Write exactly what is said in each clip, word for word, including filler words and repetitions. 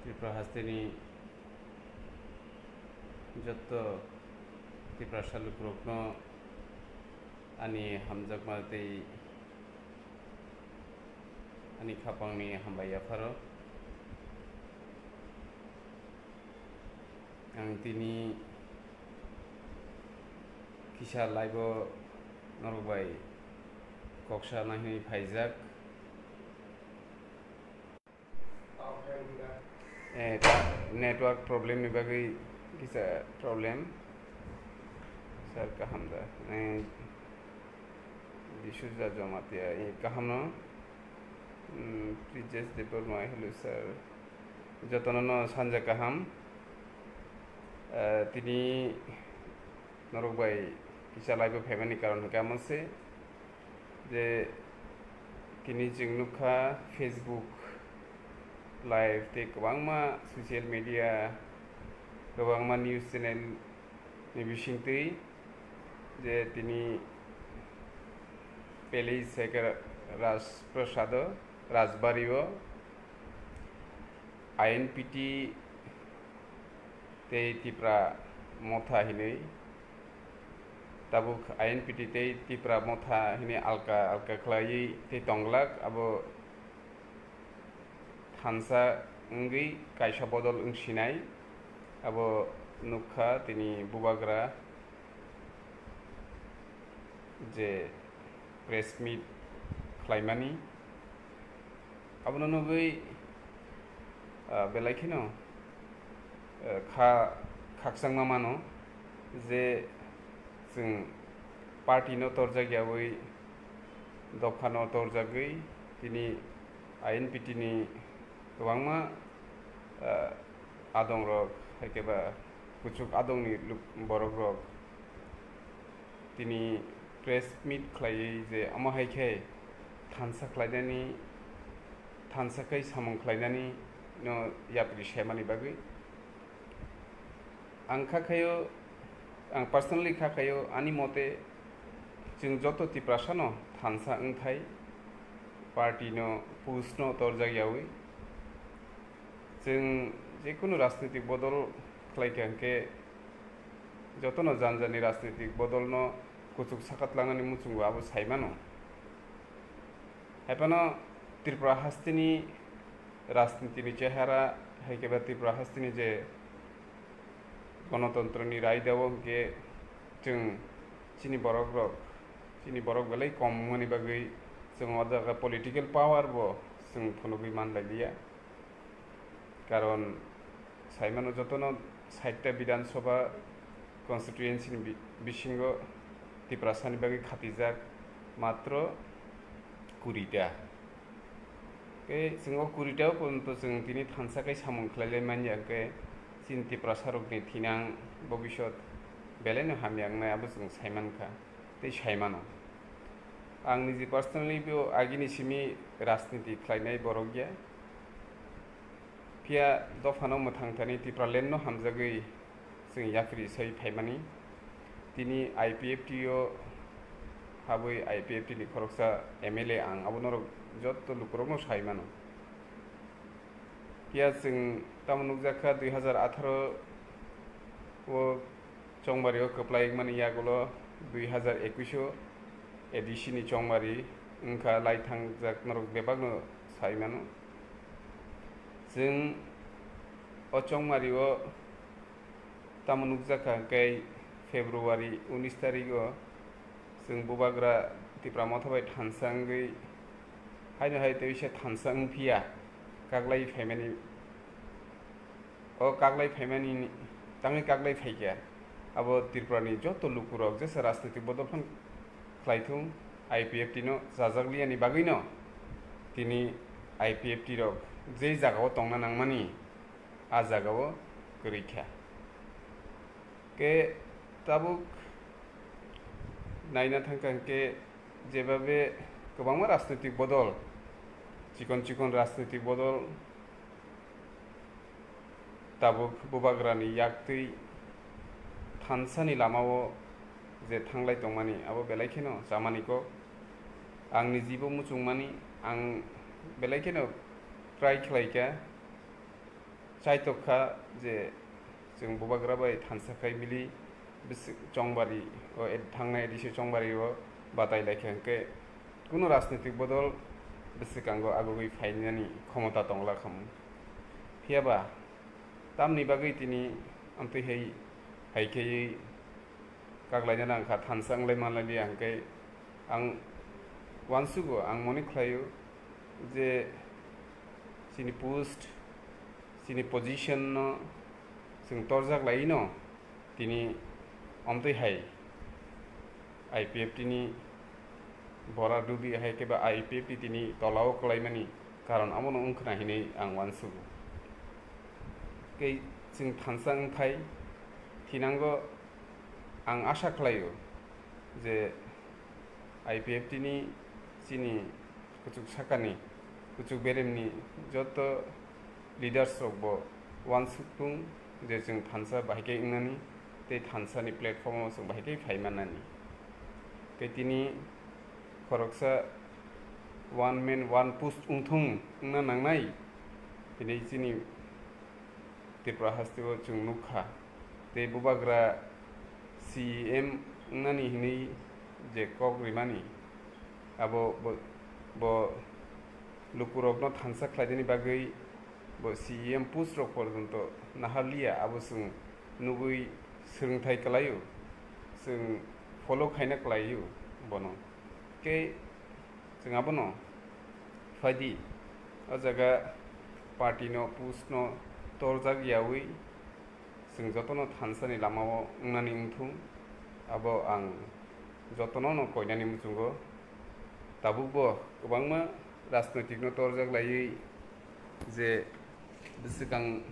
Tripura hasteni jotto Tiprasa lukurokno ani hamjakma tei ani khapangni hambai yapharo. Ang tini kisa live-o norok bai kok sana hinwi phaijak. Eh, ta-, network problem ni bagwi kisa problem. Sir, kaham da. Eh, Disuja Jamatia, eh, kaham no? Hmm, Prijesh Debbarma, hello sir. Jotono no sanja kaham. Eh, tini norok bai kisa live-o phaimani karon hwnkhe amo se je tini chwng nukha Facebook live tei kwbangma social media, kwbangma news channel ni bisingtwi je tini Pele Sekar Rajprasado Rajbari-o I N P T tei Tipra Motha hinwi tabuk I N P T tei Tipra Motha hinwi alka alka khlaiwi tei tonglak. Abo thansa wngwi kaisa bodol wngsinai. Abo nukha tini bubagra je press meet khlaimani. Abono nugwi, ah, belai kheno, ah, kha-, khakchangma mano je chwng party no torjak yaui, dopha no torjagwi tini I N P T ni kwbangma, ah, adongrok, hai khe ba kuchuk adongni luk-, borokrok tini press meet khlaiwi je omo hai khe thansa khlainani, thansa khai samung khlainani no yapri saimani bagwi. Ang kha khayo, ang personally kha khayo, ani mote chwng joto Tiprasa no thansa wngthai, party no, post no torjak yaui. Chwng jekunu rajnitik bodol khlai kha hwnkhe jotono jani jani rajnitik bodolno kuchuk sakat langani muchungo abo sai mano. Hai phano Tripura hasteni rajnitini chehara hai khe ba Tripura hasteni je gonotontroni raidao hwnkhe chwng chini borokrok, chini borok belai kom wngmani bagwi chwng o jaga political power bo chwng phunugwi manlailiya. Karon saimano jotono sait ta Bidhan Sabha constituency ni bi-, bisingo Tiprasani bagwi khatijak matro kuri ta. Tei chwng o kuri ta o porjonto chwng tini thansa khai samung khlailai manya, hwnkhe chini Tiprasa rokni thinang bobisot belaino hamya wngnai abo chwng saimankha. Tei sai mano. Ang niji personally bo agini simi rajniti khlainai borok ya. Phiya dophano mwthang thani Tipraland no hamjagwi chwng yapri sai phaimani. Tini I P F T o habwi I P F T ni khoroksa M L A ang abo norok jotto lukurokno sai mano. Phiya chwng tamo nukjakha dui hazar atharo o Chongmari o kwplai wngmani yagulo dui hazar ekush o A D C ni chongmari wngkha lai thangjak norok bebakno sai mano. Chwng o chongmari o tamo nukjakha hwnkhe February unis tarik o chwng bubagra Tipra Motha bai thansa wngwi haino hai tei se thansa wngphiya kaglai phaimani. O kaglai phaimani tangwi kaglai phaikha abo Tripurani joto lukurok jesa rajnitik bodol phan khlaithung, I P F T no chajakliyani bagwino tini I P F T rok jei jagao tongna nangmani a jagao kwrwi kha. Khe tabuk naina thangkha hwnkhe jebabe kwbangma rajnitik bodol, chikon chikon rajnitik bodol tabuk bubagrani yaktwi thansani lamao je thanglai tongmani, abo belai kheno chamani kok. Ang nijibo muchungmani, ang belai kheno try khlaikha. Chaitok kha je chwng bubagra bai thansa khai mili bwswk chongbari o ed-, thangnai edisio chongbari o batai lai kha hwnkhe kuno rajnitik bodol bwswkango agugwi phainani khomota tongla khamu. Phiyaba tamni bagwi tini amtwi hai, hai khaiwi kaklaina nang kha, thansa wnglai manlai liya hwnkhe ang uansugo, ang mone khlaio je chini post, chini position no chwng torjak laino tini omtwi hai I P F T ni bora dubi hai khe ba I P F T tini tolao kwlaimani karon abono wngkhwna hinwi ang uansugo. Tei chwng thansa wngthai thinango ang asha khlaio je I P F T ni chini kuchuk sakani, kuchuk beremni joto leaders rok bo uansuk tung je chwng thansa bahai khe wngnani tei thansa ni platform o chwng bahai khe phai mannani. Tei tini khoroksa one man one post wngthung wngna nangnai hinwi chini Tripura haste o chwng nukha. Tei bubagra C E M wngnani hinwi je kok rimani, abo bo, bo lukurokno thansa khlainani bagwi bo C E M post rok porjonto naharliya, abo chwng nugwi swrwngthai kwlaio, chwng follow khaina kwlaio bono. Tei chwng abono phaidi, o jaga party no post no torjak yawi chwng jotono thansani lamao wngnani wngthung, abo ang jotono no koinani muchungo. Tabukbo kwbangma rajnoitik no torjak laiwi je bwswkang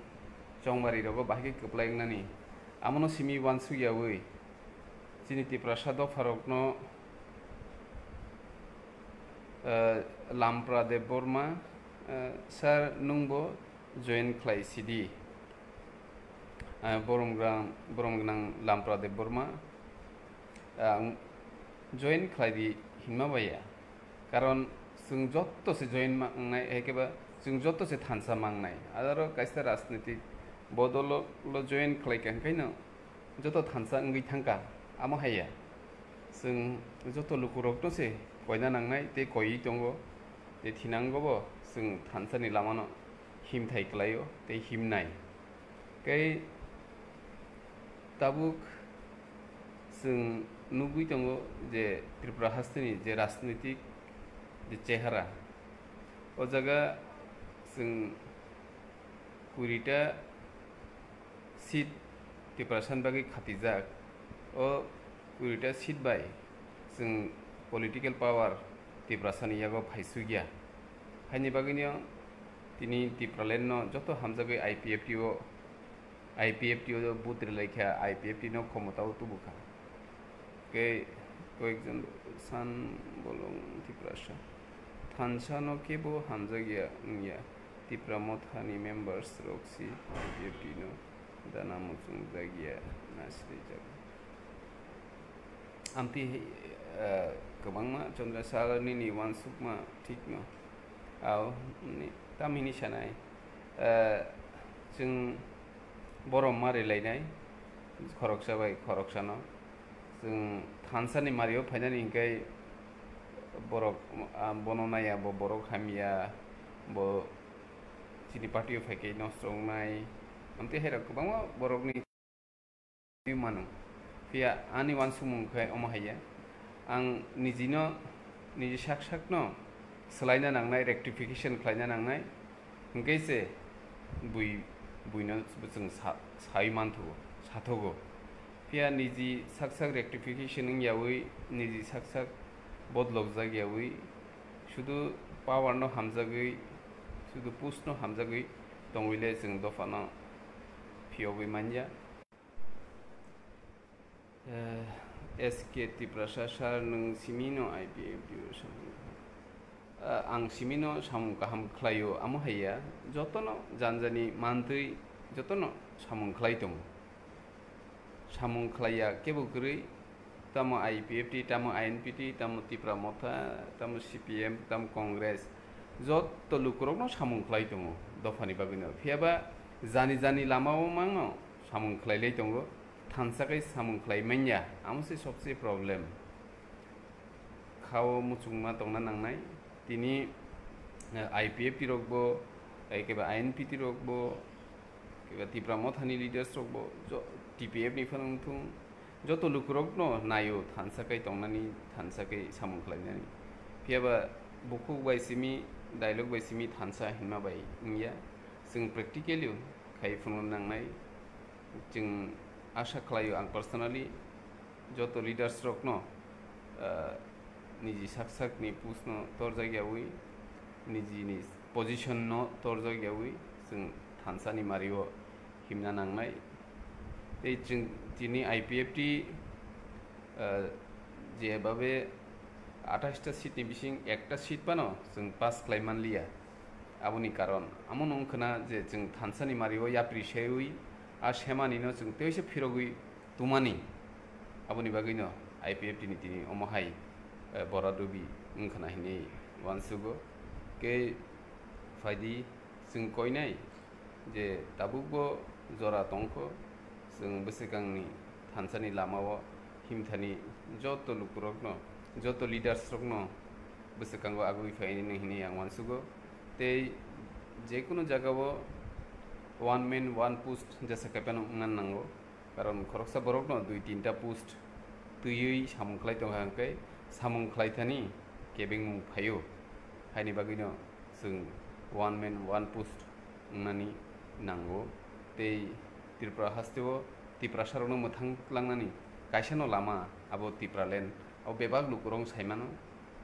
chongmari rogo bahai khe kwplai wngnani, amono simi uansuk yawi chini Tiprasa dopharokno, eh, Lampra Debbarma, eh, sir, nwngbo join khlai sidi. Eh, borom gwnang, borom gwnang Lampra Debbarma, ang join khlai di hinma baiya. Karon chwng joto se join ma wngnai, hai khe ba chwng joto se thansa ma wngnai. Aro kaisa rajnitik bodolo lo join khlai kha, hwnkhe no joto thansa wngwi thangkha, amo haiya. Chwng joto lukurokno se koina nangnai tei koiwi tongo, tei thinango bo chwng thansani lamano himthai kwlaio tei himnai. Tei tabuk chwng nugwi tongo je Tripura hasteni je rajnitik je chehara, o jaga chwng kurita seat Tiprasani bagwi khatijak. O kurita seat bai chwng political power Tiprasani yago phaisukya. Haini bagwino tini Tipraland no joto hamjagwi I P F T o, I P F T o vote rwlaikha, I P F T no khomotao tubukha. Tei koyekjon san bolong Tiprasa thansa no kebo hamjakya wngya. Tipra Motha ni members rok si I P F T no dana muchungjakya na srijak. Amtwi, eh, kwbangma Chandra Sir nini uansukma thikno. Ao, ni, tamhini sanai, eh, chwng borom ma rwlainai, khoroksa bai khoroksano. Chwng thansani mario phainani hinkhe borok, ah, bono naiya, bo borok hamya, bo chini party o phaikhe nosto wngnai. Amtwi hairok kwbangma borokni mano. Phiya ani uansukmung khe omo haiya, ang nijino, niji sak sakno swlaina nangnai, rectification khlaina nangnai, hwnkhe se bui, buino chwng sa-, sawi manthogo, sathogo. Phiya niji sak sak rectification wngyawi, niji sak sak bodlokjak yawi, sudu power no hamjagwi, sudu post no hamjagwi tongwile chwng dophano phiyogwi manya. Eh, S K Tiprasa sir, nwng simi no I P F T o samung, eh, ang simi no samung kaham khlaio, amo haiya, jotono janjani mantwi jotono samung khlai tongo. Samung khlaiya kebo kwrwi, tamo I P F T, tamo I N P T, tamo Tipra Motha, tamo C P M, tamo Congress, joto lukurokno samung khlai tongo dophani bagwino. Phiyaba Jani jani lamao mangno samung khlailai tongo, thansa khe samung khlai manya, amo se sobse problem. Khao muchungma tongna nangnai, tini, eh, I P F T rokbo, eh, keba I N P T rokbo, keba Tipra Mothani leaders rokbo, jo-, T P F ni phano wngthung, joto lukurokno naio thansa khe tongnani, thansa khe samung khlainani. Phiyaba bukhuk bai simi, dialogue bai simi thansa hinma bai wngya. Chwng practically khai phunukna nangnai. Chwng asha khlaio ang personally joto leaders rokno, ah, niji sak sakni post no torjak yawi, nijini position no torjak yawi chwng thansani mario himna nangnai. Tei chwng tini I P F T, ah, jebabe athais ta seat ni bising ekta seat phano chwng pass khlai manliya. Aboni karon amo no wngkhwna je chwng thansani mario yapri sewi a semani no chwng teisa phirogwi tumani. Aboni bagwino I P F T ni tini omo hai, eh, bora dubi wngkhwna hinwi uansugo. Khe phaidi chwng koinai je tabukbo jora tongkho, chwng bwswkangni thansani lamao himthani joto lukurokno, joto leaders rokno bwswkango agwi phainani hinwi ang uansugo. Tei jekunu jagao one man one post jesa khe phano wngna nango. Karon khoroksa borokno dui tinta post twiwi samung khlai tongkha hwnkhe samung khlaithani kebengmung phaio. Haini bagwino chwng one man one post wngnani nango. Tei Tripura hasteo Tiprasarokno mwthang tlangnani kaisano lama abo Tipraland, abo bebak lukurok saimano.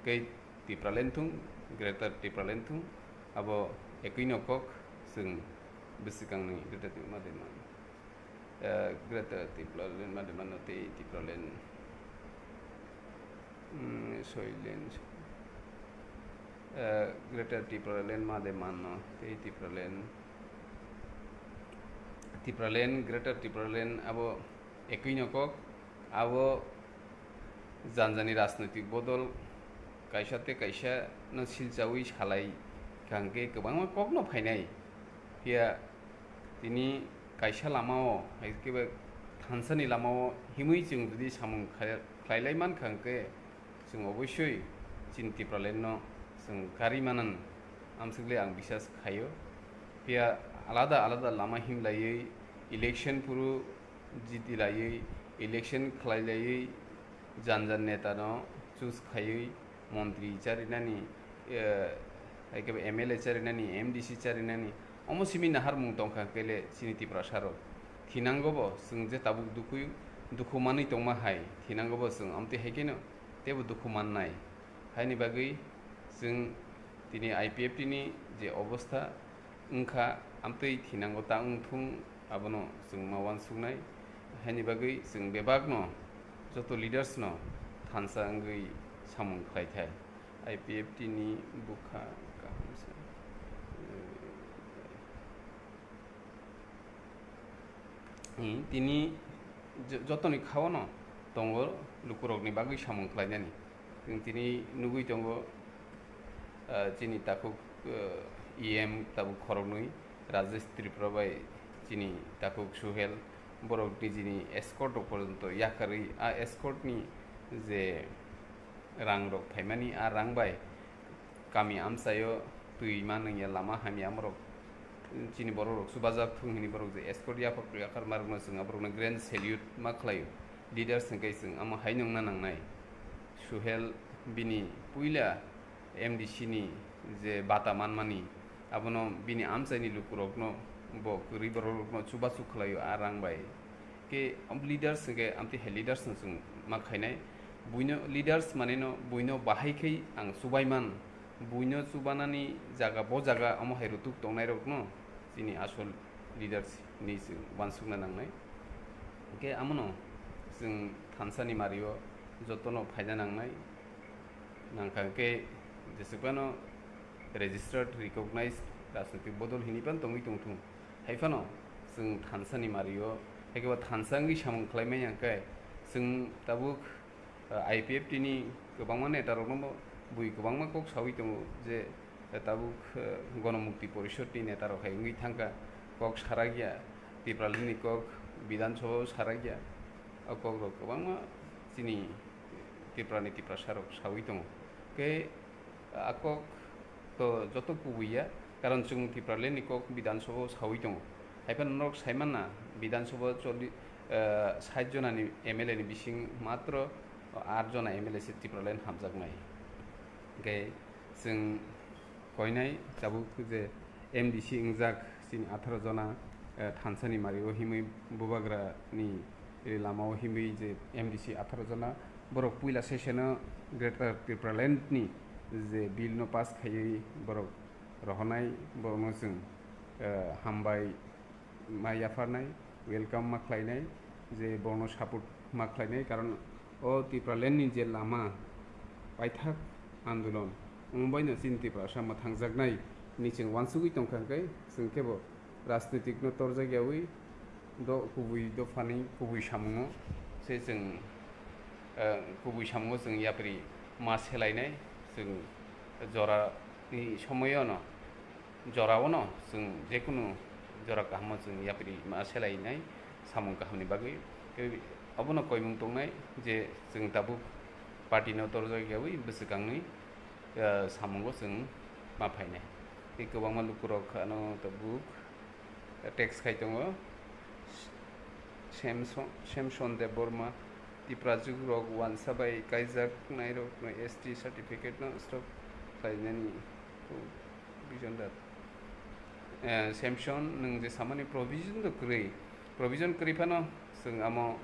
Tei Tipraland thung, Greater Tipraland thung, abo ekwi no kok chwng bwswkangni Greater Tipraland ma de mano. Eh, Greater Tipraland ma de mano tei Tipraland, mm, Soiland, eh, Greater Tipraland ma de mano tei Tipraland, Tipraland, Greater Tipraland abo ekwi no kok, abo janjani rajnoitik bodol kaisa tei kaisa no silchawi salai kha hwnkhe kwbangma kokno phainai. Phiya tini kaisa lamao, hai khe ba thansani lamao himwi chwng jodi samung khai-, khlailai mankha hwnkhe, chwng oboisoi chini Tipralandno chwng karwi manan, amswkle ang bisas khaio. Phiya alada alada lama himlaiwi election phuru jiti laiwi, election khlai laiwi, jan jan neta no choose khaiwi, montri charinani, eh, hai khe M L A charinani, M D C charinani, omo simi naharmung tongkha kele chini Tiprasa rok. Thinango bo chwng je tabuk dukhu, dukhu manwi tongma hai, thinango bo chwng amtwi hai kheno teibo dukhu mannai. Haini bagwi chwng tini I P F T ni je obostha wngkha, amtwi thinango ta wngthung, abono chwng ma uansuknai. Haini bagwi chwng bebakno, joto leaders no thansa wngwi samung khlaithai. I P F T ni bwkha kaham se. Hmm, tini jo-, jotoni khao no tongo lukurokni bagwi samung khlainani. Chwng tini nugwi tongo, ah, chini takhuk, ah, E M tabuk khoroknwi, Rajesh Tripura bai chini takhuk Suhel, borok nijini escort rok porjonto yakarwi, a escort ni je rang rok phaimani, a rang bai kami amchaio twi ma nungya, lama hamya, amorok chini borok rok chubajak thung hini borok je escort yaphak yakar ma rokno chwng aborokno grand salute ma khlaio. Leaders hwnkhe chwng amo hai nungna nangnai. Suhel bini puila M D C ni je bata manmani, abono bini amchaini lukurokno bo kwrwi borok rokno chubachu khlaio a rang bai. Khe leaders hwnkhe amtwi hai leaders no chwng ma khainai. Buino leaders maneno buino bahai khai ang chubaiman, buino chubanani jaga bo jaga omo hai rutuk tongnairokno chini asol leaders hinwi chwng uansukna nangnai. Hwnkhe amono chwng thansani mario jotono phaina nangnai. Nangkha hwnkhe jeswk phano registered, recognized rajnoitik bodol hinwi phano tongwi tongthung. Hai phano chwng thansani mario, hai khe bo thansa wngwi samung khlai manya hwnkhe chwng tabuk, ah, I P F T ni kwbangma neta rokno bo bui kwbangma kok saui tongo je, eh, tabuk, eh, Gonomukti Porishod ni neta rok hai wngwi thangkha. kok sarakya, Tipraland ni kok Bidhan Sabha o sarakya. O kok rok kwbangma chini Tripura ni Tiprasa rok sawi tongo. Khe a kok to joto kubui ya, karon chwng Tipraland ni kok Bidhan Sabha o sawi tongo. Haiphano norok sai manna Bidhan Sabha o choli, eh, sait jona ni M L A ni bising matro aat jona M L A se Tipraland hamjaknai. Hingkhe chwng koinai tabuk je M D C wngjak chini atharo jona, eh, thansa ni mari o himwi bubagra ni, eh, lama o himwi je M D C atharo jona borok puila session o Greater Tipraland ni je bill no pass khaiwi borok rohornai, borokno chwng, eh, hambai ma yapharnai, welcome ma khlainai, je borokno support ma khlainai, karon o Tipraland ni je lama paithak andolon, omo baino chini Tiprasa mwthangjaknai hinwi chwng uansugwi tongkha, hwnkhe chwng khe bo rajnitik no torjak yawi do kubui dophani kubui samungo se chwng, eh, kubui samungo chwng yapri ma selainai, chwng jora ni somoyo no, jora o no chwng jekunu jora kaham o chwng yapri ma selainai samung kaham ni bagwi. Tei obono koimung tongnai je chwng tabuk party no torjak yawi bwswkangni, eh, samungo chwng ma phainai. Tei kwbangma lukurok ano tabuk text khai tongo. Samson, Samson Debbarma, Tiprajwk rok wansa bai kaijak nai rok no S T certificate no stop khlainani provision dat. Eh, Samson, nwng je samani provision do kwrwi, provision kwrwi phano chwng amo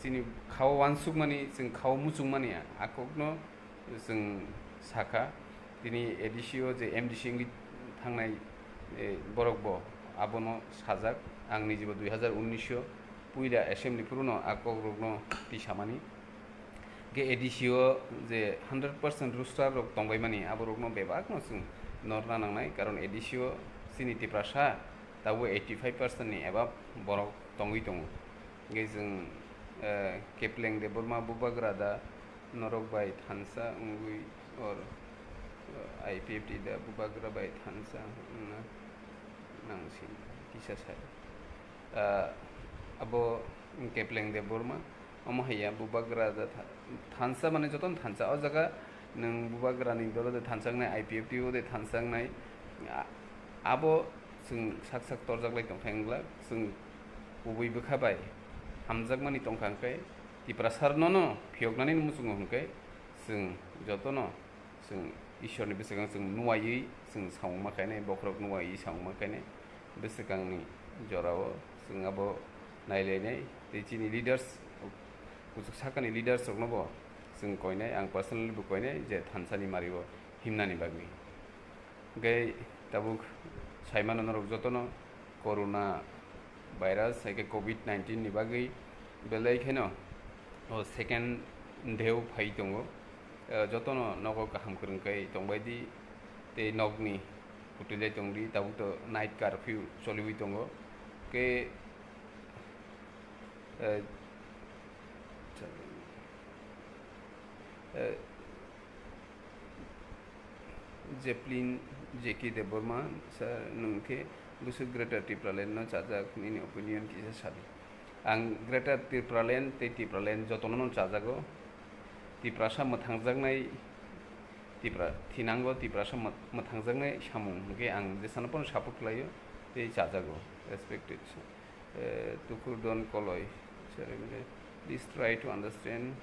chini khao wansukmani, chwng khao muchungmani a kokno chwng sakha, tini A D C o je M D C wngwi thangnai, eh, borok bo abono sajak. Ang nijibo dui hazar unnish o puila assembly phuru no a kok rok no twi samani. Ge A D C o je hundred percent roster rok tongbai mani, abo rok no bebak no chwng norna nangnai, karon A D C o chini Tiprasa tabuk eighty five percent ni above borok tongwi tongo. Hingke chwng, eh, Kepleng Debbarma bubagra da norok bai thansa wngwi or, eh, I P F T da bubagra bai thansa wngna nangsi kisa sai. Ah, abo Kepleng Debbarma, omo hai ya bubagra da tha-, thansa mane jotono thansa. O jaga nwng bubagrani dolo de thansa wngnai, I P F T o de thansa wngnai. A-, abo chwng sak sak torjak lai tongkha wngla, chwng kubui bwkha bai hamjakmani tongkha, hwnkhe Tiprasa rokno no phiyoknani muchungo hwnkhe chwng jotono chwng Ishorni bwskango chwng nuwaiwi chwng samung ma khainai, bokhorok nuwaiwi samung ma khainai, bwswkangni jorao chwng abo nailainai tei chini leaders, kuchuk sakani leaders rokno bo chwng koinai, ang personally bo koinai je thansani mario himnani bagwi. Hwnkhe tabuk saimano norok jotono corona virus, hai khe covid nineteen ni bagwi belai kheno o second deu phai tongo. Eh, jotono nogo kaham kwrwng khe tongbai di, tei nokni kwtwilai tong di, tabuk to night curfew choliwi tongo. Khe, eh, eh, Jeplin J K Debbarma, sir, nwng khe bwswk Greater Tipraland no chajak, nini opinion kisa sadi. Ang Greater Tipraland tei Tipraland jotono no chajago. Tiprasa mwthangjaknai, Tipra-, thinango Tiprasa mwth-, mwthangjaknai samung hwnkhe ang jesano pono support khlaio tei chajago. Respected. Eh, Tukurdon Koloi, sir, please try to understand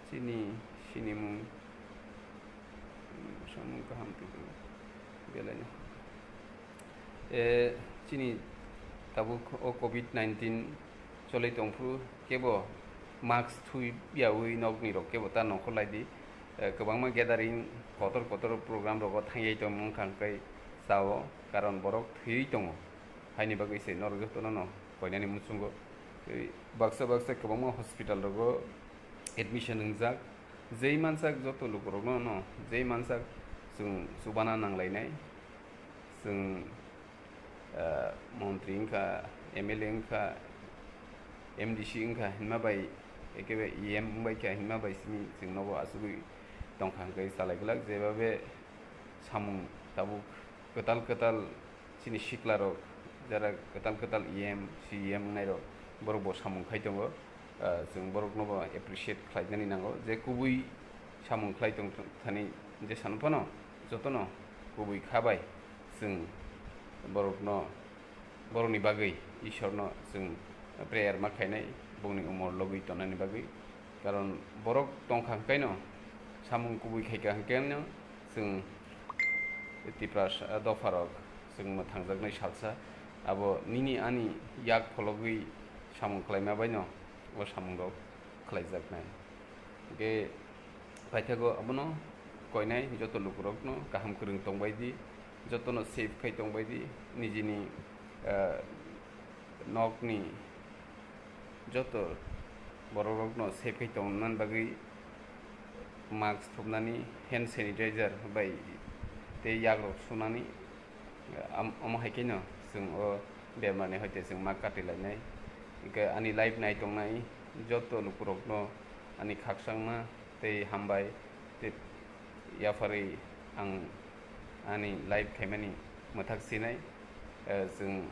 chini sinimung, samung kaham tuku belai no. Eh, chini tabuk o covid nineteen cholai tongphuru kebo mask thui yawi nokni rok kebo ta nongkhor lai di. Eh, kwbangma gathering kotor kotor program rogo thangyai tongmung kha hwnkhe chao, karon borok thwiwi tongo. Haini bagwi se norok jotono no koinani muchungo. Tei baksa baksa kwbangma hospital rogo admission wngjak. Jei mansak joto lukurokno no, jei mansak chwng chubana nanglainai. Chwng, ah, montri wngkha, M L A wngkha, M D C wngkha hinma bai, ekebe E M wngbai kha hinma bai simi chwng nogo achugwi tongkha hwnkhe chalai glak. Jebabe samung tabuk kwtal kwtal chini siklarok jara kwtal kwtal E M, C E M wngnairok, borok bo samung khai tongo. Ah, chwng borokno bo appreciate khlainani nango, je kubui samung khlai tong thani je sano phano jotono kubui kha bai chwng borokno, borokni bagwi Ishorno chwng prayer ma khainai, bongni umor logwi tonnani bagwi. Karon borok tongkha hwnkhaino, samung kubui khaikha hwnkhaino chwng Tiprasa dopharok chwng mwthangjaknai salsa, abo nini ani yak phologwi samung khlaima baino o samungrok khlaijaknai. Hwnkhe paithago abono koinai joto lukurokno kaham kwrwng tongbai di, jotono safe khai tongbai di, nijini, ah, nokni joto borokrokno safe khai tongna bagwi mask thupnani, hand sanitizer bai tei yakrok sunani, am-, omo hai kheno chwng o bemarni hoite chwng ma kati lainai. Hwnkhe ani live nai tongnai joto lukurokno ani khakchangma tei hambai tei yapharwi ang ani live khaimani mwthak sinai. Eh, chwng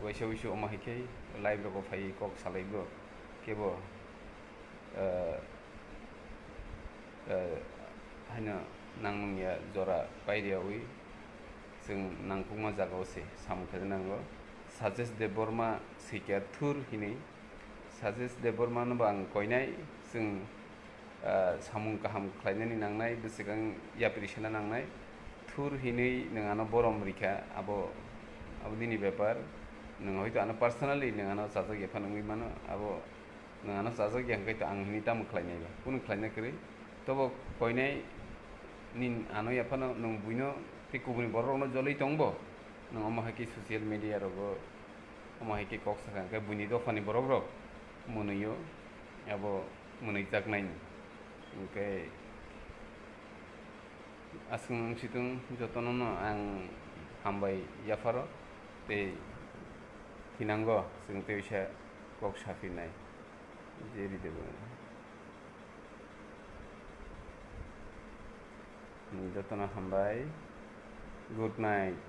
waisa wuisu omo hai khe live rogo phaiwi kok salaigo kebo, eh, eh, haino nangmung ya jora pairiyawi chwng nangkukma jagao se samung khe nango. Sajesh Debbarma swikya thur hinwi. Sajesh Debbarma no bo ang koinai, chwng, ah, samung kaham khlainani nangnai, bwswkang yapri sena nangnai. Thur hinwi nwng ano borom rikha, abo, abo nini bepar. Nwng hoito ano personally nwng ano chajak ya phano wngwi mano, abo nwng ano chajak ya hwnkhe to ang hinwi tamo khlainai ba? Kunu khlaina kwrwi. Tobo koinai nin ano ya phano nwng buino tei kubuni borok rokno jolwi tongbo. Nwng omo hai khe social media rogo omo hai khe kok sakha hwnkhe buini dophani borok rok mwnwio abo mwnwijaknaini. Hwnkhe aswk wng situng jotono no ang hambai yapharo tei thinango chwng tei oisa kok saphinai je ridebo. Jotono hambai. Good night.